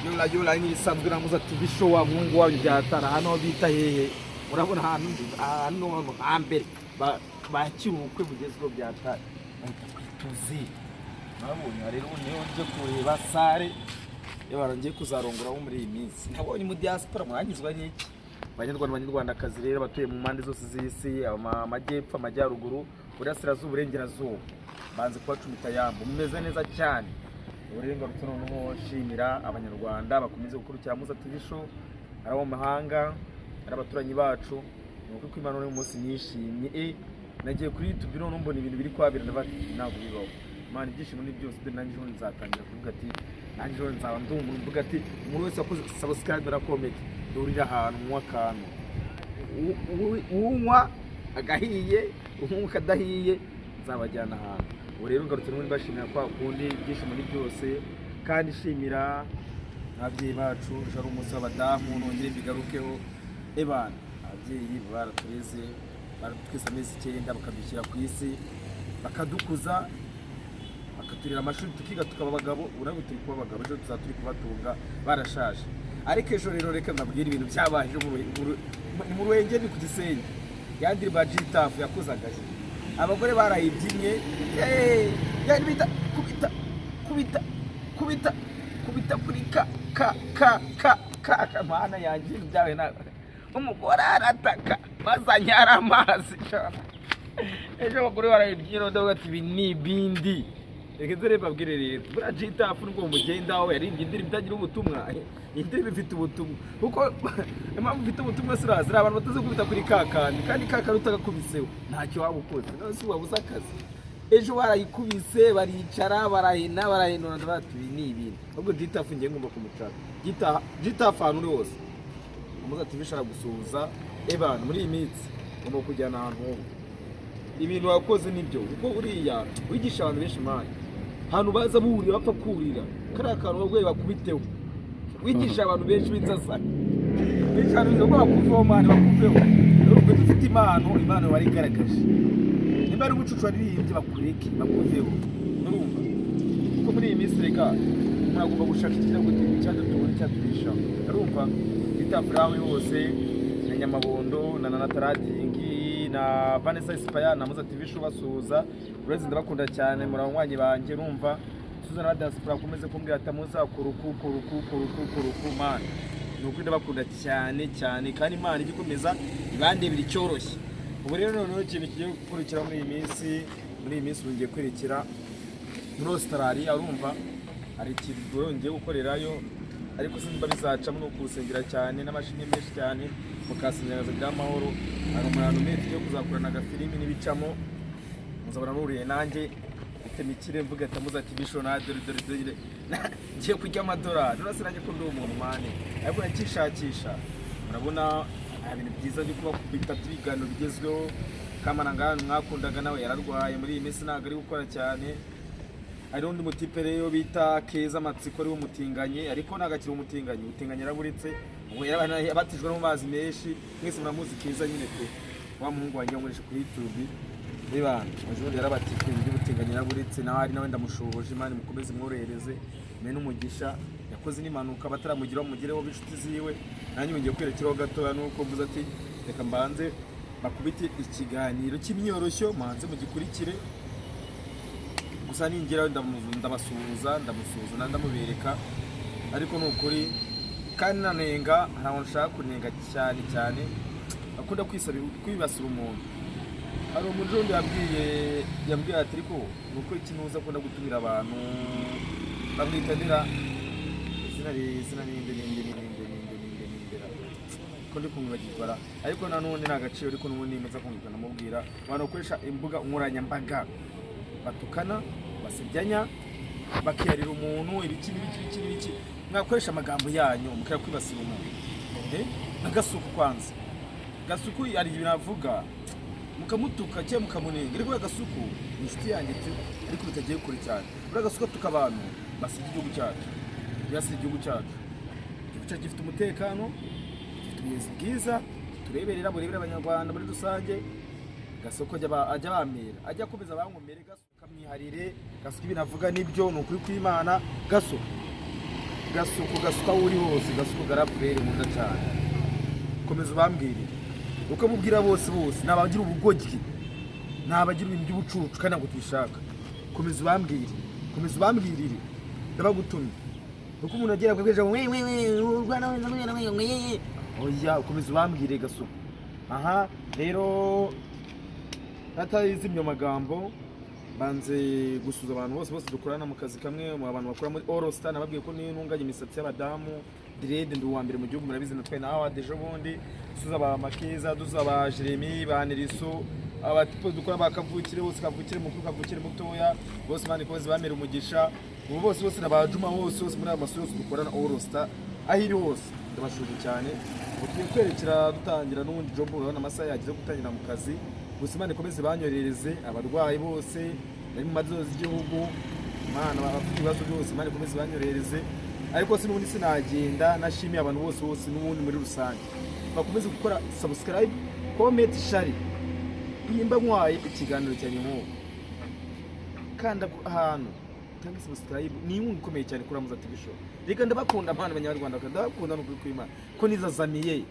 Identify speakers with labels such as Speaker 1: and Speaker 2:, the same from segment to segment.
Speaker 1: Yola yola, nk'ibisanzwe na Muza TV Show, wa muhungu wanyu byatara. Hano bita hehe? Murabona ahantu ndi, hano hano hambere bakira ubukwe bugezweho byatara, bahita kwituzi. Murabonye rero, ubu niyo nje kureba salle iyo barangiye kuzarongora muri iyi minsi. Nabonye mu diaspora mwanyuzwa n'iki? Banyarwanda, banyarwandakazi rero batuye mu mpande zose z'isi, amajyepfo, amajyaruguru, burasirazuba, uburengerazuba, banze kubacumita yambo, mumeze neza cyane. Ubu rero ngarutse noneho nshimira Abanyarwanda bakomeze gukurikira Muza TV Show, ari abo mu mahanga, ari abaturanyi bacu. Ni ukuri kw'Imana, uno munsi nishimye. Nagiye kuri YouTube noneho mbona ibintu biri kwabira, ndavuga ati ntabwo bibaho Mana, ibyishimo ni byose. Dore nanjye ejo nzatangira kuvuga ati nanjye ejo nzaba ndi umuntu mvuga ati umuntu wese wakoze subscribe na comment, duhurire ahantu munywa akantu. Unywa agahiye, unywa akadahiye, nzabajyana ahantu. Ubu rero ngarutse n'ubundi bashimira kwa kundi, ibyishimo ni byose, kandi shimira ababyeyi bacu. Ejo ari umunsi w'abadamu, nongere mbigarukeho. Ebana, ababyeyi baratureze, baratwise amezi 9, bakadushyira ku isi, bakadukuza, bakaturira amashuri, tukiga, tukaba abagabo. Ubu nabwo turi kuba abagabo, ejo tuzaba turi kubatunga barashaje. Ariko ejo rero reka mbabwire ibintu byabaye ejo ni mu Ruhengeri, ni ku Gisenyi. Ya ndirimbo ya G-Taff yakoze agashya, abagore barayibyinnye. Hey, yani bita kubita kubita kubita kubita kuri ka ka ka ka ka ka. Mana yanjye, ibintu byawe na umugore arataka bazanyara amazi cyane. Ejo abagore barayibyinnye, ndavuga ati ibi ni ibindi. Reka nze mbabwire rero, buriya G-Taff nubwo mugendaho yaririmbye indirimbo itagira ubutumwa, indirimbo ifite ubutumwa. Kuko impamvu ifite ubutumwa, sirazi abantu batazi gukubita kuri ka kandi, kandi ka kandi utagakubiseho ntacyo waba ukoze. None se wabuze akazi? Ejo barayikubise, baricara, barahina, barahenura, ndavuga ati ibi ni ibintu. Ahubwo G-Taff ngiye ngomba kumucaka. G-Taff, ahantu uri hose, Umuza TV ishaka gusuhuza. Ebana, muri iyi minsi ngomba kujyana ahantu wowe ibintu wakoze nibyo, kuko buriya wigisha abantu benshi man, ahantu baza burira bapfa kurira kariya kantu barwayi bakubiteho. Wigisha abantu benshi b'inzasane, wigisha abantu benshi bakuveho man, bakuveho. Rero ufite impano, impano warigaragaje. Nimba ari umucucu waririmbye, bakureke, bakuveho. Urumva, kuko muri iyi minsi reka umuntu agomba gushaka ikigira ngo icyadutunga, icyaturishaho. Urumva, itafurawe hose na Nyamabondo na Nanataradingi na Vanessa Inspire na Muza TV Show basuhuza. Uretse ndabakunda cyane, muri abanywanyi banjye. Urumva, Susan na diaspora akomeze kumbwira ati muza kuruku kuruku kuruku kuruku man. Ni ukuri ndabakunda cyane cyane, kandi Imana ijya ikomeza ibandebera icyoroshye. Ubu rero noneho ikintu kigiye gukurikira muri iyi minsi, ubu ngiye kwerekera muri Australia. Urumva, hari ikintu ngiye gukorerayo, ariko sinzi bizacamo. Ni ukusengera cyane n'amashimwe menshi cyane, mukasengera agira amahoro. Hari umuntu umwe tugiye kuzakorana agafilimi, n'ibicamo muzabona nuriye nanjye itemikire mvuga ati Muza TV Show na dore dore dore ngiye kurya amadolari. None se nanjye ko ndi umuntu man, ariko nakishakisha. Murabona nta bintu byiza byo kubakubita by'ibiganiro bigezweho. Kamananga mwakundaga nawe yararwaye muri iyi minsi, ntabwo ari gukora cyane. Hari undi mutipe rero bita Keza Matsiko, ari umutinganyi, ariko ntabwo akiri umutinganyi, umutinganyi yaraburitse, ubu yabatijwe no mu mazi menshi. Mwese muramuzi Keza nyine pe, wa muhungu wanjye wankoresha kuri YouTube. Reba, ejo bundi yarabatijwe, iby'ubutinganyi yaraburitse nawe, ari nawe ndamushoboje. Imana imukomeze imworohereze mbe n'umugisha. Yakoze n'impanuka, bataramugiraho mugireho b'inshuti ziwe. Nanjye ngiye kwerekeraho gatoya, nuko mvuze ati reka mbanze bakubite ikiganiro cy'imyoroshyo, manze mugikurikire. Gusa ningeraho ndabasuhuza, ndamusuhuza na ndamubereka. Ariko ni ukuri kandi nanenga, ntabwo nshaka kunenga cyane cyane. Akunda kwibasira umuntu. Hari umuntu wundi yambwiye ati ariko ni uko ikinuza akunda gutumira abantu bamwita ndera izina ninde ninde ninde ninde ninde ninde ra ko ndi kumwibagirwa ra. Ariko nanone ni agaciro, ariko n'ubundi nimeza kumwibwa ndamubwira. Abantu bakoresha imbuga nkoranyambaga batukana, basebyanya, bakiyarira umuntu ibiki n'ibiki ibiki n'ibiki, mwakoresha amagambo yanyu mukajya kwibasira umuntu. Na Gasuku kwanza, Gasuku hari ibintu avuga mukamutuka cyangwa mukamunenga, ariko uriya Gasuku ni inshuti yanjye tu, ariko bitagiye kure cyane. Uriya Gasuku atuka abantu basebya igihugu cyacu, byasize igihugu cyacu. Igihugu cyacu gifite umutekano, gifite ubuyobozi bwiza, tureberera, burebera Abanyarwanda muri rusange. Gasoko ajya bamera, ajya akomeza bankomere. Gasuka mwiharire, Gasuka ibintu avuga nibyo, ni ukuri kw'Imana. Gaso Gasuku, Gasuku, aho uri hose, Gasuku garafurere nkunda cyane, komeza ubambwirire uko mubwira bose. Bose ni abagira ubugoryi, ni abagira ibintu by'ubucucu, kandi ntabwo tubishaka. Komeza ubambwire, komeza ubambwirire, ndabagutumye. Uko umuntu agera akabwira ngo we we we u Rwanda we we we we, oya, komeza ubambwire, Gasuku. Aha rero natayizimye amagambo, banze gusuza abantu bose bose dukorana mu kazi kamwe, mu bantu bakora muri All Star. Nababwiye ko nintunganya imisatsi y'abadamu dread ndi uwa mbere mu gihugu, murabizi, natwaye na award ejo bundi. Dusuza ba Makeza, dusuza ba Jeremy, ba Neriso, abatipo dukora ba kavukire bose, kavukire mukuru, kavukire mutoya, bose bandi koze bamera umugisha ubu bose bose na ba Juma bose bose muri aya masura yose dukorana All Star aho iri hose, ndabashuje cyane. Ubu tugiye kwerekera dutangira n'ubundi job, urabona amasaha yagize yo gutangira mu kazi. Gusa Imana ikomeze banyorereze abarwayi bose bari mu mazu z'igihugu, Imana abafite ibibazo byose, Imana ikomeze banyorereze. Ariko si n'ubundi sinagenda nashimiye abantu bose bose n'ubundi muri rusange bakomeze gukora subscribe, comment, share. Nimba nkwaye ikiganiro cyanjye nk'ubu, kanda ahantu utange subscribe, ni inkunga ikomeye cyane kuri Amuza TV Show. Reka ndabakunda mpana abanyarwanda, ndabakunda n'ukuri kw'Imana, ko nizazamiye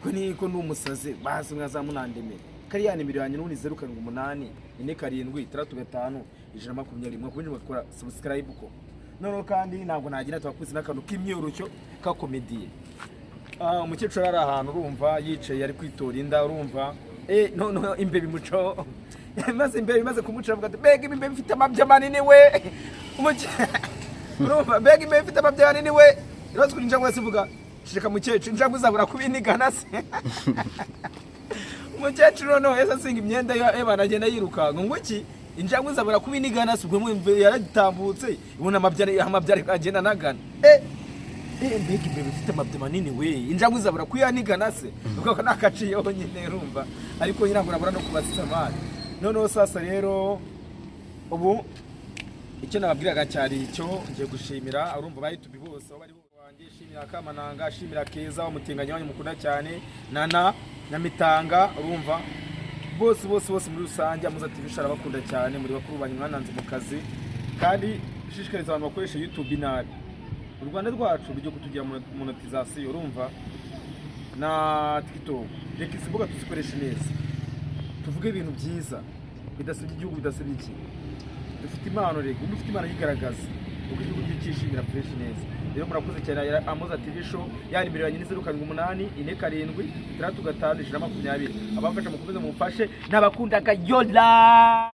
Speaker 1: ko ni ko ndi umusazi, basi mwazamunandemera. Kariya nimero yanjye n'ubundi 0784 765120, mwakomeje mugakora subscribe ko noneho kandi ntabwo nagira tubakubise n'akantu k'imyoroshyo ka komediye. Umukecuru ari ahantu, urumva yicaye ari kwitora inda, urumva noneho imbeba imucaho, maze imbeba imaze kumuca avuga ati: "Mbega imbeba ifite amabya manini we!" Urumva, mbega imbeba ifite amabya manini we! Urazi ko injangwe yose ivuga: "Ceceka mukecuru, injangwe izabura kubinigana se?" Umukecuru noneho yahise asinga imyenda ye, agenda yirukanka ngo iki injangwe izabura kubinigana se? Ubwo mwumve yaragitambutse ibona amabya agenda anagana. Mbega imbeba ifite amabya manini we, injangwe izabura kuyanigana se? Ubwo ko nakaciyeho nyine, urumva, ariko nyine ntabwo nabura no kubasitsa amani. Noneho sasa rero ubu icyo nababwiraga cyari icyo ngiye gushimira, urumva, ba YouTube bose aho bari wanjye, shimira Kamananga, shimira Keza wamutinganya wanyu mukunda cyane, Nana Nyamitanga, urumva, bose bose bose muri rusange Amuza TV Show arabakunda cyane, muri bakuru banyu mwananze mu kazi. Kandi shishikariza abantu bakoresha YouTube nabi, u Rwanda rwacu rugiye kutugira monetization, urumva, na TikTok. Reka izi mbuga tuzikoreshe neza, tuvuge ibintu byiza bidasebya igihugu, bidasebya iki. Dufite impano, rega umuntu ufite impano yigaragaza uko igihugu cyishimira fresh neza. Rero murakoze cyane. Ya Amoza TV Show, ya nimero yanjye ni 0784 765120. Abafasha mukomeze mumfashe, n'abakundaga yola.